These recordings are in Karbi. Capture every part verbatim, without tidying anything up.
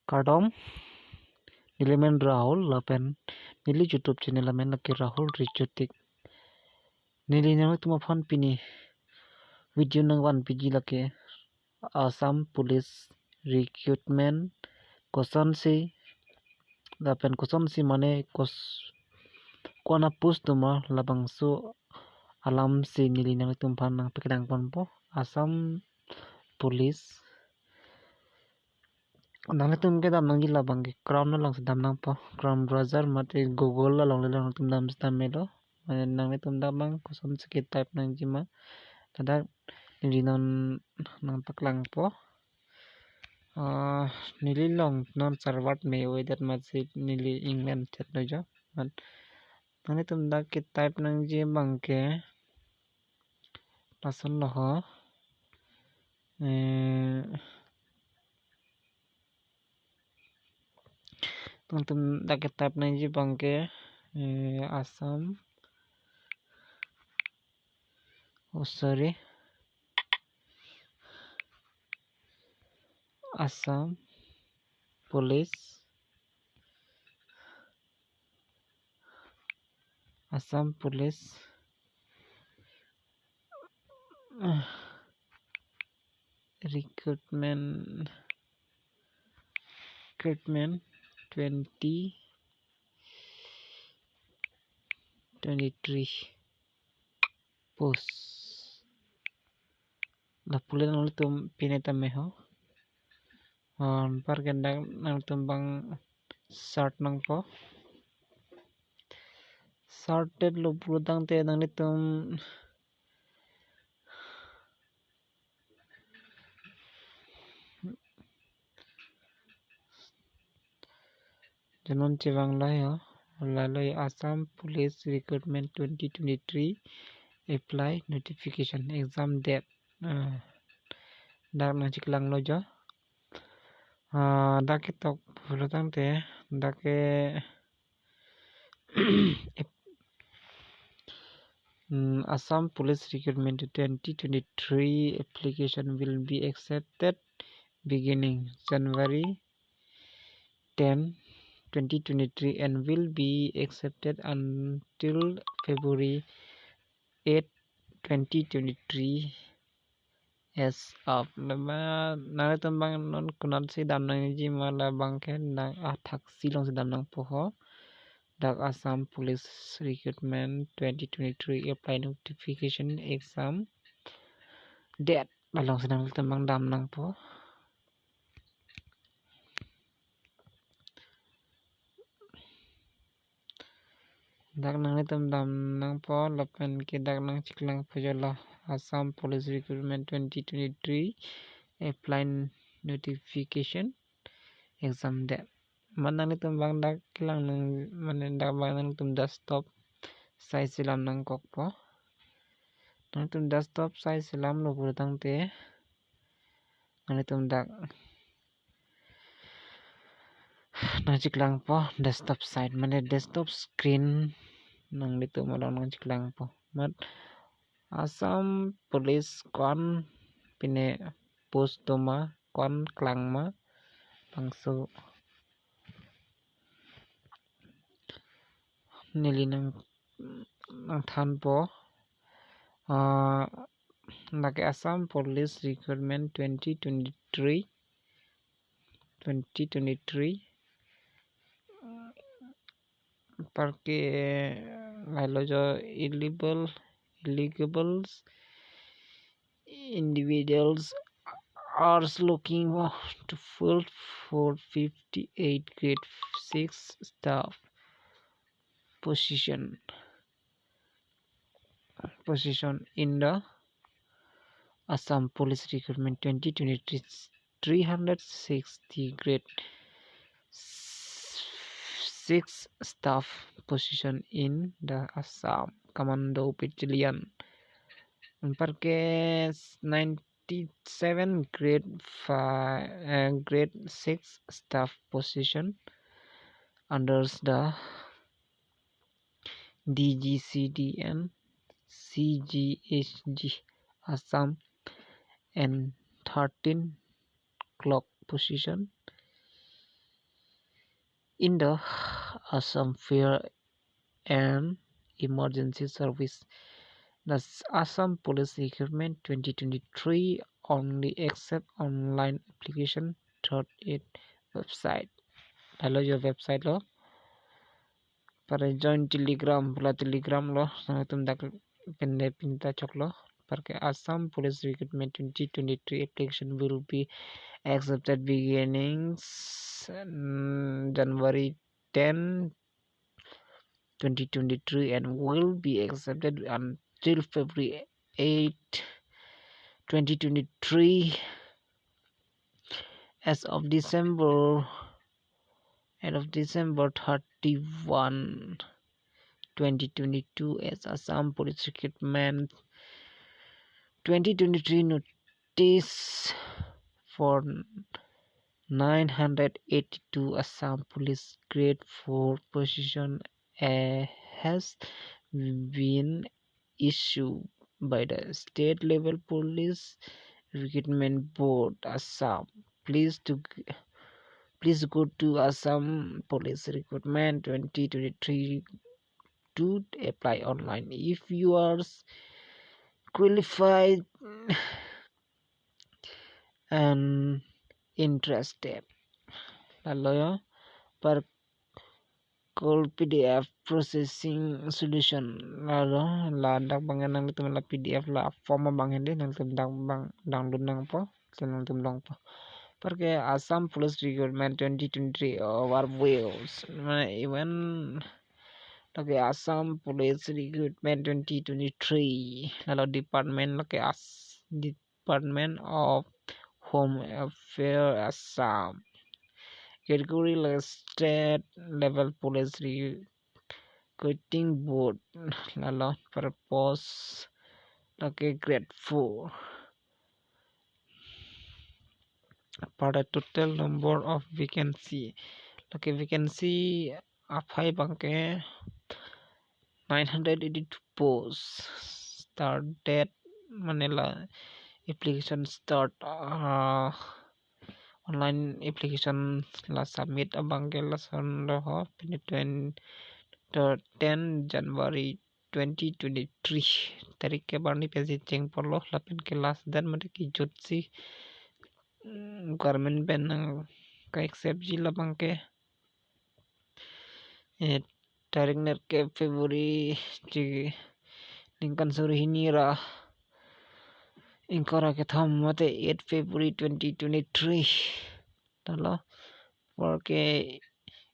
Kardom, neli men Rahul lapen neli YouTube channel amen lake Rahul Richotik. Neli nangtum aphan pini video nangvanpiji lake Assam Police recruitment kosonsi lapen kosonsi mane kos ko-an a post doma labangso alamsi neli nangtum aphan nangpaklang ponpo. Assam Police. Nanglitum ke dam nangji labang ke Chrome alongsi dam nangpo. Chrome browser mate Google along le nangtum dam dam melo. Mane nanglitum dam abang kosonsi ke type nangji ma. Ladak neli non nangpaklangpo. Ah, neli along non server me wedet masi neli England chet lo jo. Mat nanglitum dak ke type nangji abang ke lason lo ho. Eh, nangtum dak ke type nangji abang ke, eh, Assam. Oh, sorry. Assam Police. Assam Police. Ah, recruitment, recruitment twenty twenty-three post. Lapu le nanglitum pine tame ho. Anparke dak nangtum abang search nangpo. Search det lo pulotangte nanglitum jonon chevang lo ho. Lalo Assam Police Recruitment twenty twenty-three apply notification exam date. Ah, dak nangcheklang lo jo. Ah, dak ketok pulotangte dak ke ep- mm, Assam Police Recruitment twenty twenty-three application will be accepted beginning January ten, twenty twenty-three and will be accepted until February eight, twenty twenty-three as of. Lama nanglitum abang non konatsi dam nangji ma labang ke nang athaksi alongsi dam nangpo ho. Dak Assam Police Recruitment twenty twenty-three apply notification exam date alongsi nanglitum abang dam nangpo. Dak nanglitum dam nangpo lapen ke dak nangcheklangpo jo lo Assam Police Recruitment twenty twenty-three apply notification exam date. Mat nanglitum abang dak kelang nang mane dak abang nanglitum desktop site selam nangkokpo. Nanglitum desktop site selam lo pulotangte nanglitum dak nangcheklangpo desktop site mane desktop screen nanglitum along nangcheklangpo. Mat Assam Police ko-an pine post doma ko-an klang ma bangso neli nang nangthanpo. Ah, lake Assam Police Recruitment twenty twenty-three, twenty twenty-three. Anparke lalo jo eligible, eligibles individuals are looking to fill for fifty-eight grade six staff position, position in the Assam Police Recruitment twenty twenty-three, three hundred sixty grade six staff position in the Assam Commando Battalion. Anparke ninety-seven grade five, uh, grade six staff position under the D G C D and C G H G Assam and thirteen clerk position. In the Assam Fire and Emergency Service, the Assam Police Recruitment twenty twenty-three only accept online application through its website. Lahelo jo website lo. Para join Telegram, pula Telegram lo, nangtum dak pende pinta choklo. Para ke Assam Police Recruitment twenty twenty-three application will be accepted beginning, mm, January ten, twenty twenty-three and will be accepted until February eight, twenty twenty-three. As of December, as of December thirty-one, twenty twenty-two, as Assam Police Recruitment twenty twenty-three notice for nine hundred eighty-two Assam Police Grade four position, eh, has been issued by the state level police recruitment board, Assam. Please to g-, please go to Assam Police Recruitment twenty twenty-three to apply online if you are s-, qualified and interested. Lahelo jo, para ke P D F processing solution. Lahelo, ladak abang nangtum la P D F la form abang hende, nangtum dak abang download nangpo, lason nangtum longpo. Para ke Assam Police Recruitment twenty twenty-three overviews. Mane even lake Assam Police Recruitment twenty twenty-three. Lahelo department lake As-, Department of Home Affairs Assam. Category lake state level police recruiting board. Lahelo para post lake grade four. Para total number of vacancy, lake vacancy aphai abang ke nine hundred eighty-two posts. Start date, mane la application start, ah, online application la submit abang ke lason lo ho, pini twenty, ten January twenty twenty-three. Tarik ke barni pesi chengpo lo, lapen ke last date mate kejut si, mm, government pen nangka-accept ji labang ke. Eh, tarik nerkep February, chi ningkan suri hini ra ingkoi ra kethom mate eight February twenty twenty-three. Lahelo, para ke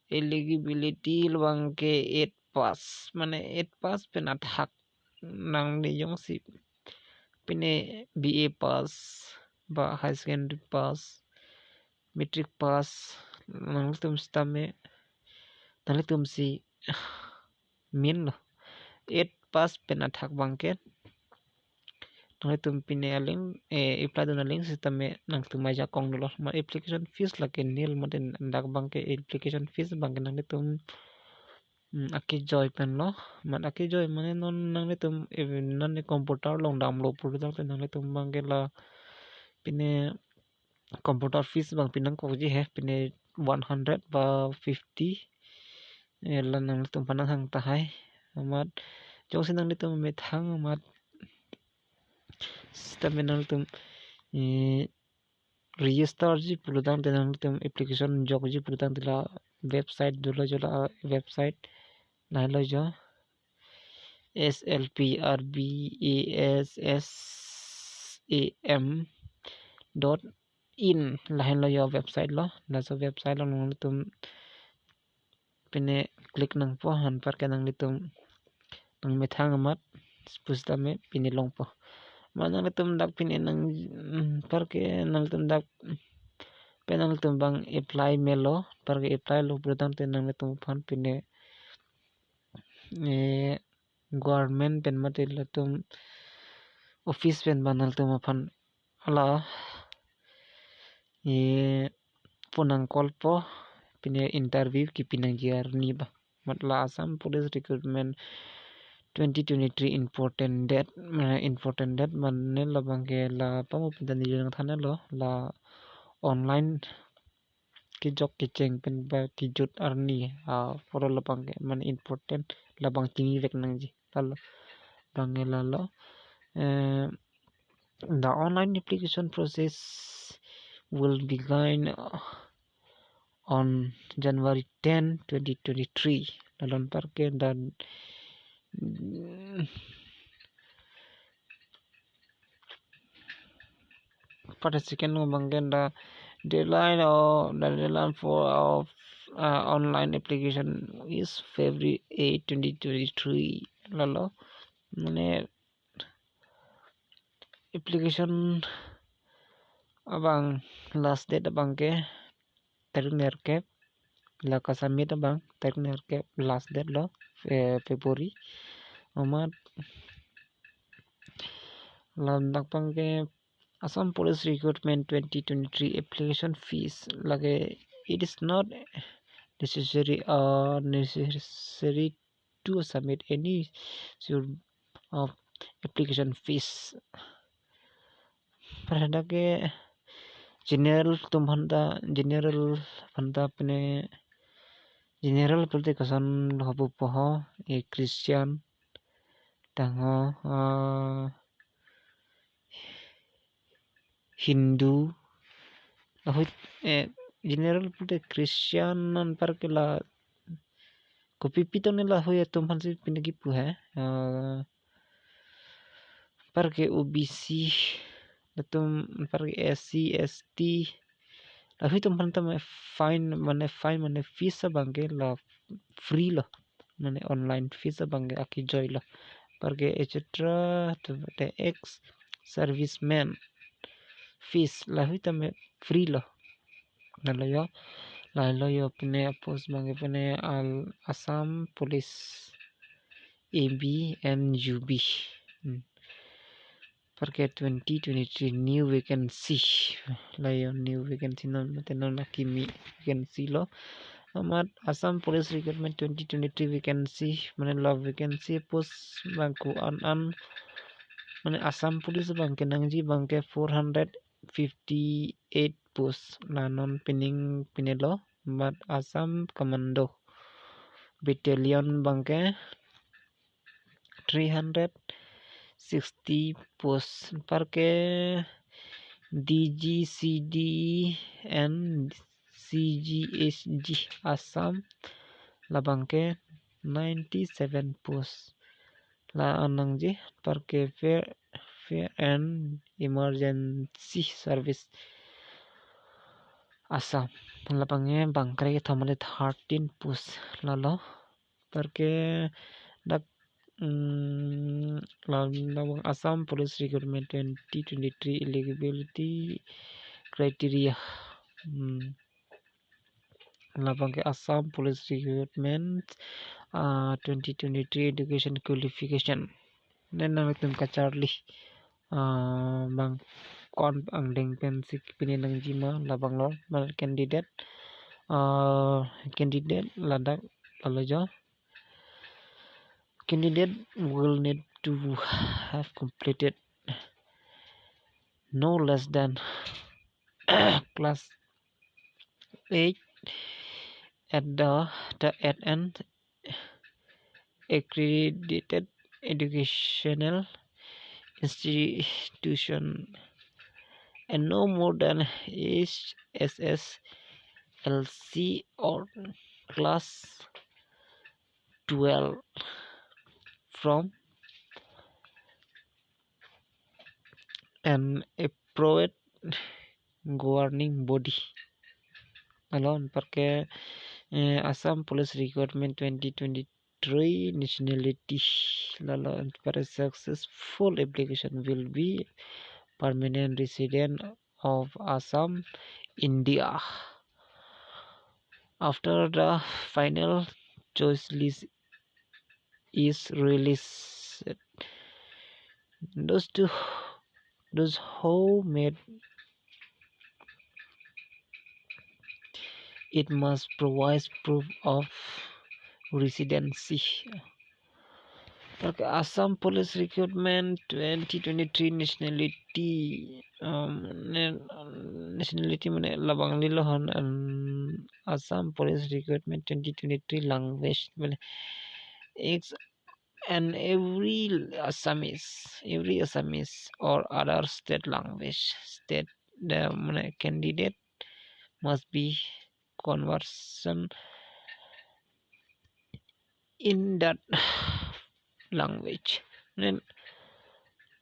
eligibility labang ke eight pass, mane eight pass pen athak nangli jongsi pine B A pass ba higher secondary pass, matric pass, nanglitum sitame, nanglitum si main lo. Eight pass pen athak abang ke nanglitum pine aling, eh, apply dun aling sitame nangtum ajakong dolo. Ma application fees lake nil, mate dak abang ke application fees abang ke nanglitum, mm, akejoi pen lo. Mat akejoi mane non nanglitum, eh, non ne computer along damlo pulotangte nanglitum abang ke la pine computer fees abang pinangkokji he, pine one hundred ba fifty, eh, la nanglitum aphan nanghang tahai. Amat jongsi nanglitum methang amat sitame nanglitum, eh, register ji pulotangte, nanglitum application jokji pulotangte la website dolo jo, la website lahelo jo, S L P R B A S S A M dot in, lahenlo jo website lo. Laso website along nanglitum pine click nangpo, anpar ke nanglitum nangmethang amat pusitame pine longpo. Ma nanglitum dak pine nang, mm, anpar ke nanglitum dak pen nanglitum abang apply melo, anpar ke apply lo pulotangte nanglitum aphan pine, eh, government pen mate latum office pen abang nanglitum aphan hala, eh, phone nang call po, pine interview kipi nangji arni ba. Mat la Assam Police Recruitment twenty twenty-three important date, eh, important date mane labang ke la pamo pinta neli nangthanlo, la online kejok kecheng pen ba kejut arni, ah, photo labang ke mane important, labang chini vek nangji. Lalo, bang ke lalo. Eh, the online application process will begin, uh, on January ten, twenty twenty-three. Lalo anparke dan, mm, pada second abang ke the deadline or the deadline for of, uh, online application is February eight, twenty twenty-three. Lalo, mane application abang last date abang ke tarik nerkep, la ka-submit abang tarik nerkep last date lo, eh, February. Amat ladak abang ke Assam Police Recruitment twenty twenty-three application fees lake, it is not necessary, uh, necessary to submit any sort of application fees. Pada ke general atum aphanta, general aphanta pine, general pulote koson lo hapu poho, eh, Christian, tangho, ah, Hindu, lahui, eh, general pulote Christian anparke la kopi pitong ne lahui atum aphansi pine kipu he. Ah, anparke O B C, latum anparke S C, S T, lahui atum aphanta me fine, mane fine, mane fees abang ke la free lo, mane online fees abang ke akejoi lo. Anparke et cetera, to the ex serviceman fees lahui tame free lo. Lalo yo, lalo yo pine a-post abang ke pine al Assam Police A B and U B. Hmm. Anparke twenty twenty-three new vacancy. La yo new vacancy non, mate non akimi vacancy lo. Amat Assam Police Recruitment twenty twenty-three vacancy, mane la vacancy post abang ko-an an, mane Assam Police abang ke nangji abang ke four hundred fifty-eight post, la non pining pinelo. Amat Assam Commando Battalion abang ke three hundred sixty post, anparke D G C D and C G H G Assam labang ke ninety-seven post. La an nangji anparke fire, fire and emergency service Assam labang ke bang kre kethom mate thirteen post. Lalo anparke dak, mm, la, labang Assam Police Recruitment twenty twenty-three eligibility criteria. Hmm. Labang ke Assam Police Recruitment, ah, twenty twenty-three education qualification. Nangtum kacharli, ah, bang ko-an angdeng pensi pine nangji ma, labang lo, mane candidate, ah, candidate ladak lalo jo. Candidate will need to have completed no less than class eight at the, the at an accredited educational institution and no more than H S S L C or class twelve from an approved governing body. Lalo anparke, eh, Assam Police Recruitment twenty twenty-three nationality. Lalo anparke successful application will be permanent resident of Assam, India. After the final choice list is released, those to, those who made it must provide proof of residency. Anparke Assam Police Recruitment twenty twenty-three nationality, um, ne-, nationality mane labang lilo hon, um, Assam Police Recruitment twenty twenty-three language, mane, each and every Assamese, every Assamese or other state language, state, the, mane, candidate must be conversant in that language. Mane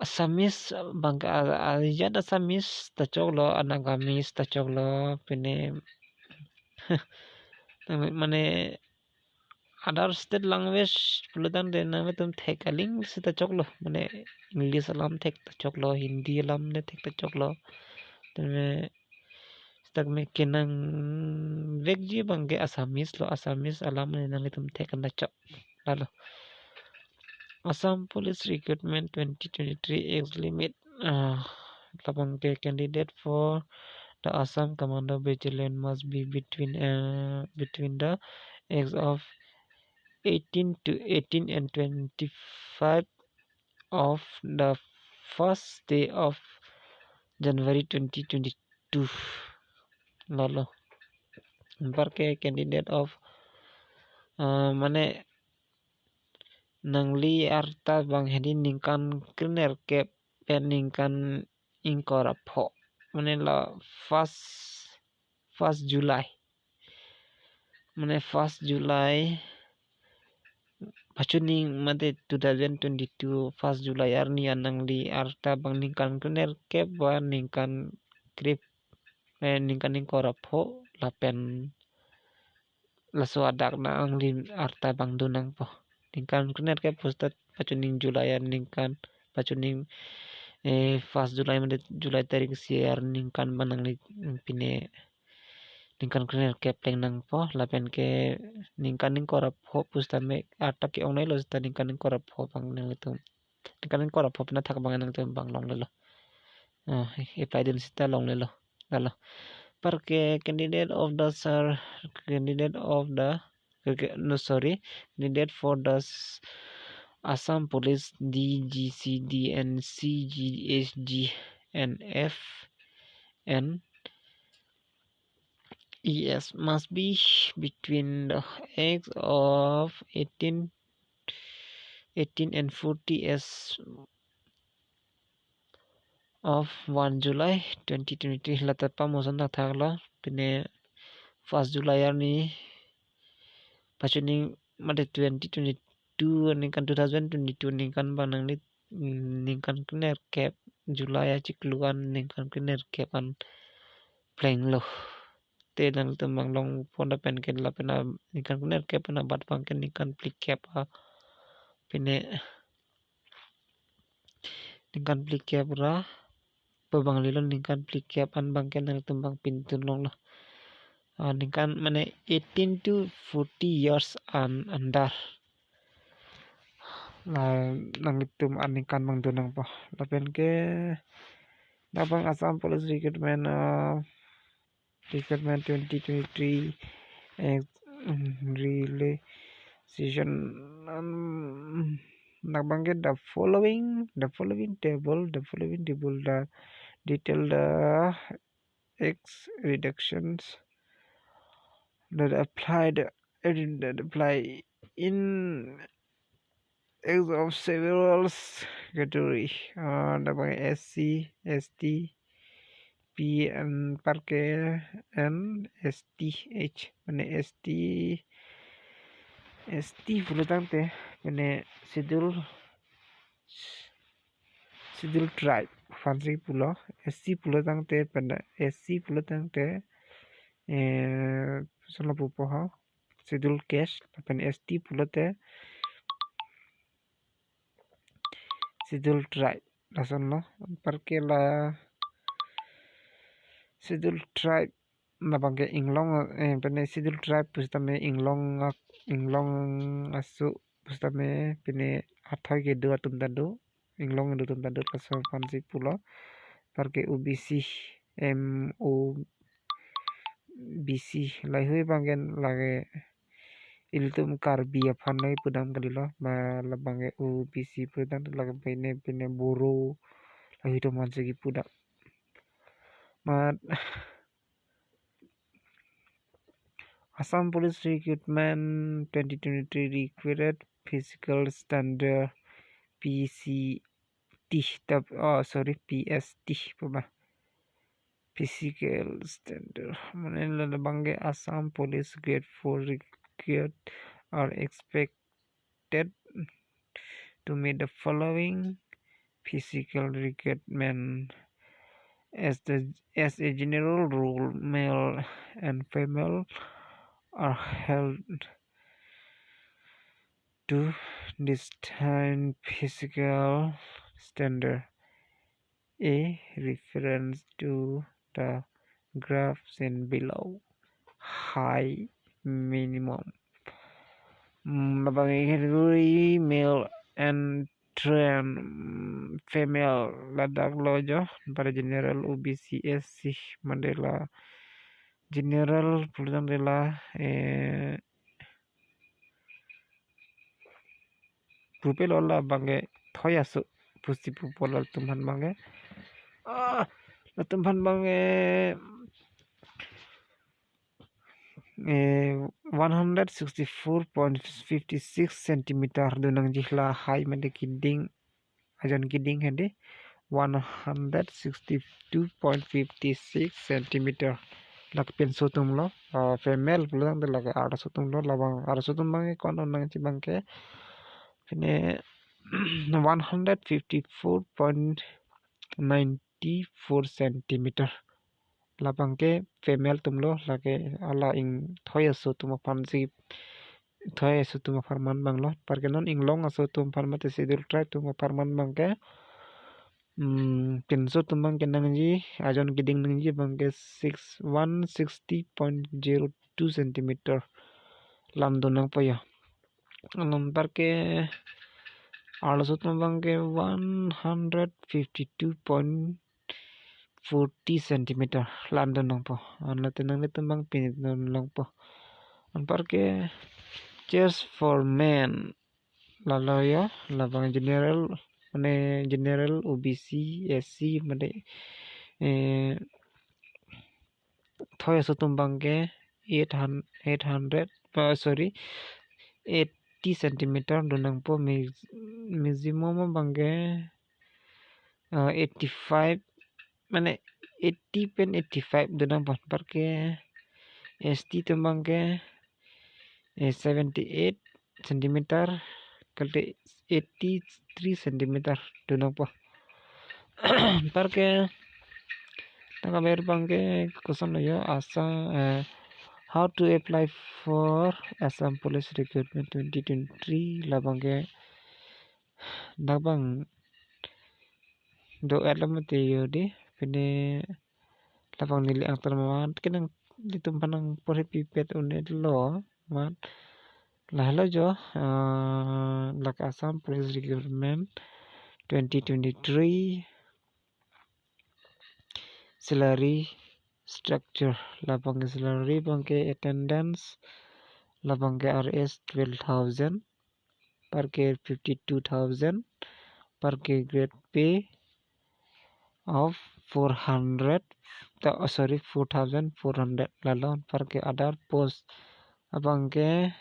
Assamese abang ke a, a, ajat Assamese ta choklo, a Nagamese ta choklo, pine mane other state language pulotangte nanglitum thek aling seta choklo, mane English alam thek ta choklo, Hindi alam ne thek ta choklo. Tame seta me kenangvekji abang ke Assamese lo, Assamese alam ne nanglitum thek an ta chok. Lalo. Assam Police Recruitment twenty twenty-three age limit. Ah, labang ke candidate for the Assam Commando Battalion must be between, uh, between the age of eighteen to eighteen and twenty-five of the first day of January twenty twenty-two. Lalo. Anparke candidate of, uh, mane nangli arta abang hedi ningkan krenerkep pen ningkan ingkoi ra pho. Mane la first, first July. Mane first July pachuning mate two thousand twenty-two first July arni an nangli arta abang ningkan krenerkep ba ningkan krep, eh, ningkan ingkoi ra pho lapen laso adak nangli arta abang do nangpo. Ningkan krenerkep pusita pachuning July an ningkan, pachuning, eh, first July mate July tarik isi ar ningkan abang nangli, mm, pine ningkan krenerkep pleng nangpo, lapen ke ningkan ingkoi ra pho pusitame arta ke-ong nai lo seta ningkan ingkoi ra pho abang nanglitum. Ningkan ingkoi ra pho pen athak abang nanglitum abang longlelo. Ah, apply dun seta longlelo. Lalo. Anparke candidate of the sir, candidate of the, okay, no, sorry, candidate for the s-, Assam Police D G C D and C G S G and F and E S must be between the age of eighteen, eighteen and forty as of one July twenty twenty-three. Lata pamoson ta thaklo, pine first July arni pachuning mate twenty twenty-two ningkan, two thousand twenty-two ningkan abang nangli, mm, ningkan krenerkep July achiklo an ningkan krenerkep an plenglo. Te nanglitum abang longpo lapen ke lapen a ningkan krenerkep pen abat abang ke ningkan phlikep a, pine ningkan phlikep ra pu abang lelo, ningkan phlikep an abang ke nanglitum abang pindun longlo. Ah, ningkan mane eighteen to forty years an andar. Nah, nanglitum aningkan abang do nangpo. Lapen ke labang Assam Police Recruitment, ah, Recruitment twenty twenty-three, eh, mm, relaxation, um, labang ke the following, the following table, the following table, the detail, the age reductions that applied, eh, that apply in age of several category, uh, labang S C, S T, P N anparke and S T H, mane S T, S T pulotangte, mane schedule, schedule tribe aphansi pulo, S C pulotangte, mane S C pulotangte, eh, solo pupo ho, schedule caste, lapen S T pulote schedule tribe. Lasonlo, anparke la schedule tribe labang ke inglong, eh, pine schedule tribe pusitame inglong ak-, inglong aso pusitame pine athoi kedo atum ta do, inglong kedo atum ta do, laso aphansi pulo. Anparke O B C, M O B C, lahei abang ke lake ilitum Karbi aphan lahei pudam kalilo, ma labang ke O B C pudam lake pine, pine Boro lahei atum aphansi kipudam. Mat Assam Police Recruitment twenty twenty-three Required Physical Standard, P C T, tap, oh, sorry, P S T pu ba. Physical Standard. Mane la abangke Assam Police Grade four recruit are expected to meet the following physical requirement. As the, as a general rule, male and female are held to distinct physical standard. A reference to the graph seen below. Height minimum. Hmm, abang category male and train, hmm, female ladak lo jo, para general, O B C, S C, mane la general pulang de la, eh, pupe lo la abangke thoi aso pusi pupo latum aphan abangke. Ah, latum aphan abangke, eh, one hundred sixty-four point fifty-six centimeter do nangji la height mane keding, ajon keding hedi one hundred sixty-two point fifty-six centimeter. Lake pinso atum lo, ah, female pulang de lake arloso atum lo, labang arloso atum abangke ko-an nangji abangke. Pine one hundred fifty-four point ninety-four centimeter. Labangke female atum lo, lake hala ingthoi aso atum aphan si, thoi aso atum aphan man abang lo. Anparke non inglong aso atum aphan mate schedule tribe atum aphan man abangke, hmm, pinso atum abangke nangji, ajon keding nangji abangke six, one sixty point zero two centimeter. La-an do nangpo ya. Anparke arloso atum abangke one hundred fifty-two point forty centimeter. La-an do nangpo. Anlote nanglitum abang pine do nangpo. Anparke chest for men. Lalo ya, labang general, mane general, O B C, S C, mane, eh, thoi aso atum abangke eight hundred, eight hundred, uh, sorry, eighty centimeter do nangpo. Max-, maximum abangke, uh, eighty-five, mane eighty pen eighty-five do nangpo. Anparke S T atum abangke, eh, seventy-eight centimeter, kalite eighty-three centimeter do nangpo. Anparke nangkaver abangke question lo ya, Assam, eh, how to apply for Assam Police Recruitment twenty twenty-three, labangke dak abang do-et lo mati yo di, pine labang neli angtan amat ke nanglitum aphan nangporhi pipet un-e lo amat. Lahelo jo, eh, lake Assam Police Recruitment twenty twenty-three salary structure. Labangke salary abangke attendance, labangke R S twelve thousand, anparke fifty-two thousand, anparke grade pay of four hundred, ta-, oh, sorry, four thousand four hundred lalo. Anparke other post abangke,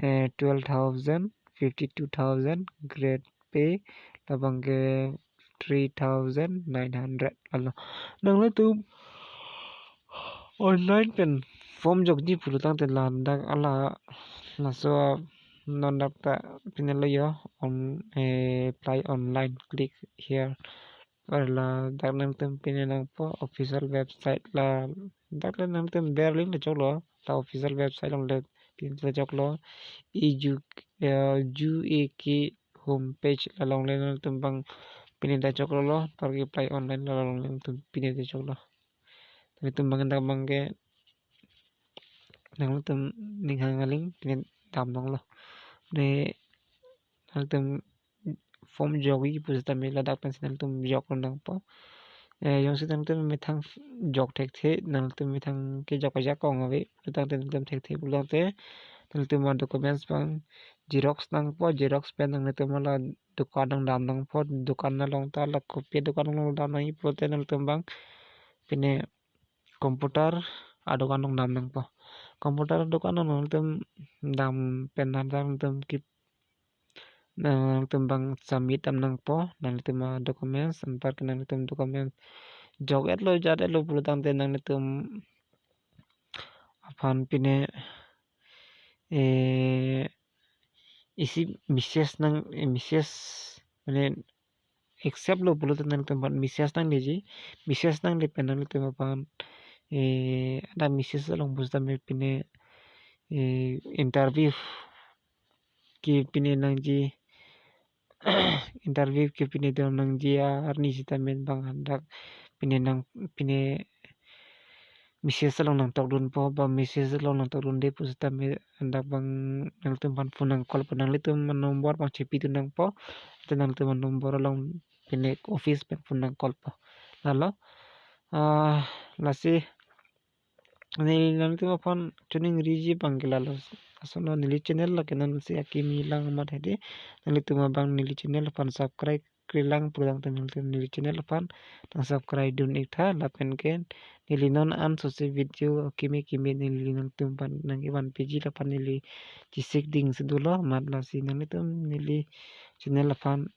eh, twelve thousand, fifty-two thousand, grade pay labangke three thousand nine hundred lalo. Nanglitum online pen form jokji pulo tangte ladak hala laso non dak ta pine lo yo, on, eh, apply online, click here. Hala dak nangtum pine nangpo official website, ladak le nangtum berlin le choklo, la official website along le pine le choklo. E U, eh, U A K homepage along le nangtum abang pine ta choklo, anparke apply online along le nangtum pine ta choklo. Nanglitum abang dak abangke nanglitum ning hang aling pine dam longlo. Ne nanglitum form jokji pusitame ladak pensi nanglitum jok nangpo. Eh, jongsi nanglitum methang jok thekthe, nanglitum methang kejok ajak kong ave, ladak nanglitum thekthe pulote nanglitum a documents abang xerox nangpo, xerox pen nanglitum hala dukan along dam nangpo, dukan along ta la kopi dukan along dam nangji pulote nanglitum abang pine computer adukan along dam nangpo. Computer dokan along nangtum dam pen nanglitum kip, nangtum bang submit dam nangpo, nanglitum a-documents, anparke nanglitum documents jok-etlo jat-etlo pulotangte nanglitum aphan pine, eh, isi message nang, eh, message mane accept lo pulote nanglitum aphan message nangleji, message nangle pen nanglitum aphan, eh, ada message along pusitame pine, eh, interview ke pine nangji, interview ke pine do nangji arni sitame bang hadak pine nang pine message along nangtokdunpo, ba message along nangtokdunde pusitame hadak bang nanglitum aphan phone nang-call po, nanglitum number bang chepidun nangpo, te nanglitum number along pine office pen phone nang-call po. Lalo, ah, lasi neli nanglitum aphan choningriji bang ke lalo. Lason neli channel lake nonsi akimi lang amat hedi, nanglitum abang neli channel aphan subscribe krelang pulotangte nanglitum neli channel aphan nang subscribe dun-ik tha, lapen ke neli non an sose video kimi kimi neli nanglitum aphan nangkevan piji lapen neli chesik ding si dolo amat, lasi nanglitum neli channel aphan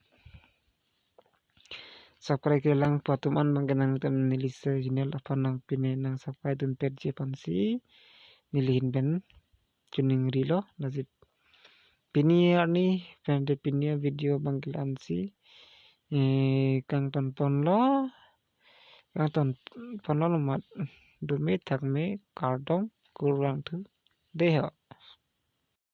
subscribe krelang pu atum an bang ke nanglitum neli channel aphan nang pine nang subscribe dunpetji aphansi neli ahin pen choningrilo. Lasi pini arni pen te pini video bang ke la-ansi, eh, kangton ponlo, kangton ponlo amat, dome thakme, kardom, kurvangthu, deiho.